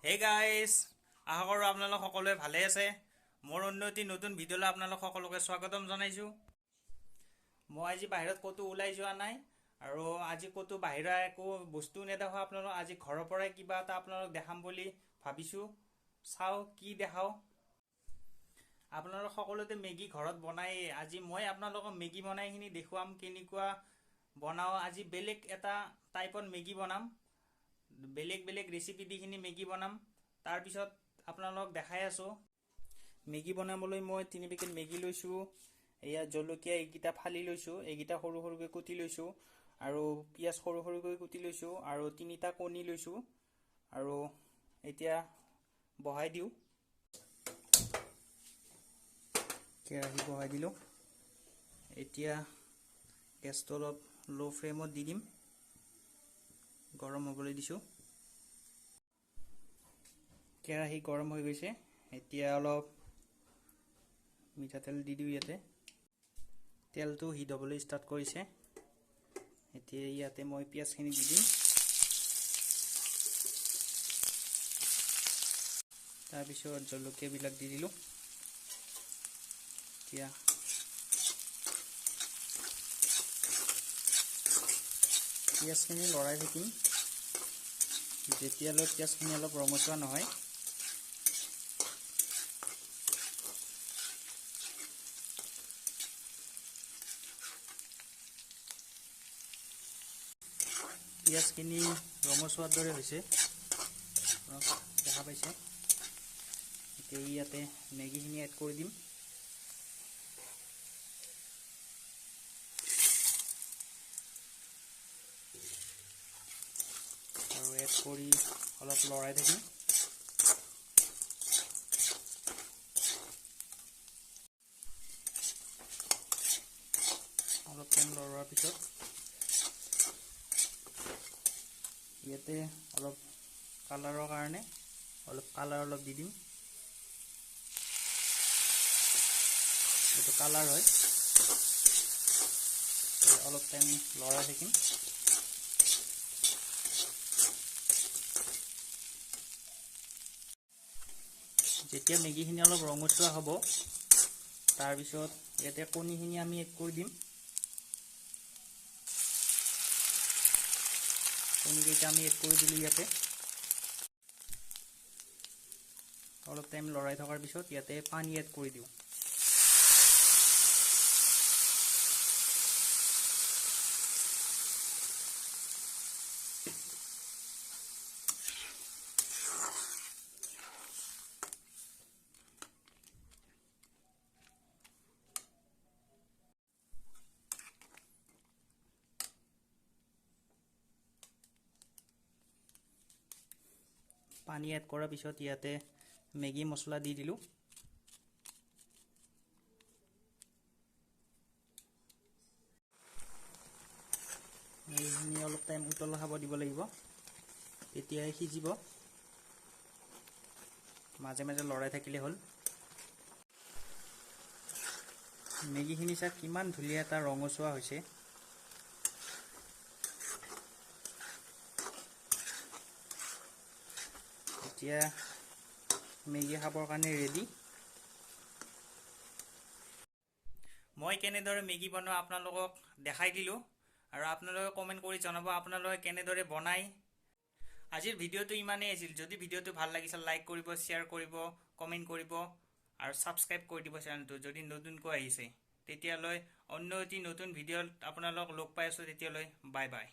Hey guys, আশা কৰোঁ আপোনালোক সকলোৱে ভালে আছে। মোৰ অন্য এটি নতুন ভিডিঅ'লৈ আপোনালোক সকলোকে স্বাগতম জনাইছোঁ। মই আজি বাহিৰত ক'তো ওলাই যোৱা নাই আৰু আজি ক'তো বাহিৰা একো বস্তু নেদেখাওঁ আপোনালোক। আজি ঘৰৰ পৰাই কিবা এটা আপোনালোক দেখাম বুলি ভাবিছোঁ, চাওঁ কি দেখাওঁ। আপোনালোক সকলোতে মেগী ঘৰত বনাই, আজি মই আপোনালোকক মেগী বনাইখিনি দেখুৱাম কেনেকুৱা বনাওঁ। আজি বেলেগ এটা টাইপত মেগী বনাম, বেলেগ বেলেগ ৰেচিপি দিখিনি মেগী বনাম, তাৰপিছত আপোনালোকক দেখাই আছোঁ। মেগী বনাবলৈ মই 3 পেকেট মেগী লৈছোঁ। এয়া জলকীয়া এইকেইটা ফালি লৈছোঁ, এইকেইটা সৰু সৰুকৈ কুটি লৈছোঁ, আৰু পিঁয়াজ সৰু সৰুকৈ কুটি লৈছোঁ, আৰু 3টা কণী লৈছোঁ। আৰু এতিয়া বহাই দিওঁ, কেৰাহী বহাই দিলোঁ। এতিয়া গেছটো অলপ ল' ফ্লেমত দি দিম, গৰম হ'বলৈ দিছোঁ। কেৰাহী গৰম হৈ গৈছে, এতিয়া অলপ মিঠাতেল দি দিওঁ ইয়াতে। তেলটো হিট হ'বলৈ ষ্টাৰ্ট কৰিছে। এতিয়া ইয়াতে মই পিঁয়াজখিনি দি দিম, তাৰপিছত জলকীয়াবিলাক দি দিলোঁ। এতিয়া পিঁয়াজখিনি লৰাই থাকিম যেতিয়ালৈ পিঁয়াজখিনি অলপ ৰঙচুৱা নহয়। পিঁয়াজখিনি ৰঙচুৱাৰ দৰে হৈছে, দেখা পাইছে। এতিয়া ইয়াতে মেগীখিনি এড কৰি দিম। আৰু এড কৰি অলপ লৰাই থাকিম। অলপ টাইম লৰোৱাৰ পিছত ইয়াতে অলপ কালাৰৰ কাৰণে অলপ কালাৰ অলপ দি দিম, এইটো কালাৰ হয়। অলপ টাইম লৰাই থাকিম। যেতিয়া মেগীখিনি অলপ ৰঙচুৱা হ'ব, তাৰপিছত ইয়াতে কণীখিনি আমি এড কৰি দিম। কণীকেইটা আমি এড কৰি দিলোঁ ইয়াতে। অলপ টাইম লৰাই থকাৰ পিছত ইয়াতে পানী এড কৰি দিওঁ। পানী এড কৰাৰ পিছত ইয়াতে মেগী মছলা দি দিলোঁ। এইখিনি অলপ টাইম উতল খাব দিব লাগিব, তেতিয়াহে সিজিব। মাজে মাজে লৰাই থাকিলে হ'ল। মেগীখিনি চাওক কিমান ধুনীয়া এটা ৰঙচুৱা হৈছে। এতিয়া মেগী খাবৰ কাৰণে ৰেডি। মই কেনেদৰে মেগী বনাওঁ আপোনালোকক দেখাই দিলোঁ, আৰু আপোনালোকে কমেণ্ট কৰি জনাব আপোনালোকে কেনেদৰে বনায়। আজিৰ ভিডিঅ'টো ইমানেই আছিল। যদি ভিডিঅ'টো ভাল লাগিছে লাইক কৰিব, শ্বেয়াৰ কৰিব, কমেণ্ট কৰিব আৰু ছাবস্ক্ৰাইব কৰি দিব চেনেলটো যদি নতুনকৈ আহিছে। তেতিয়ালৈ অন্য এটি নতুন ভিডিঅ'ত আপোনালোকক লগ পাই আছোঁ। তেতিয়ালৈ বাই বাই।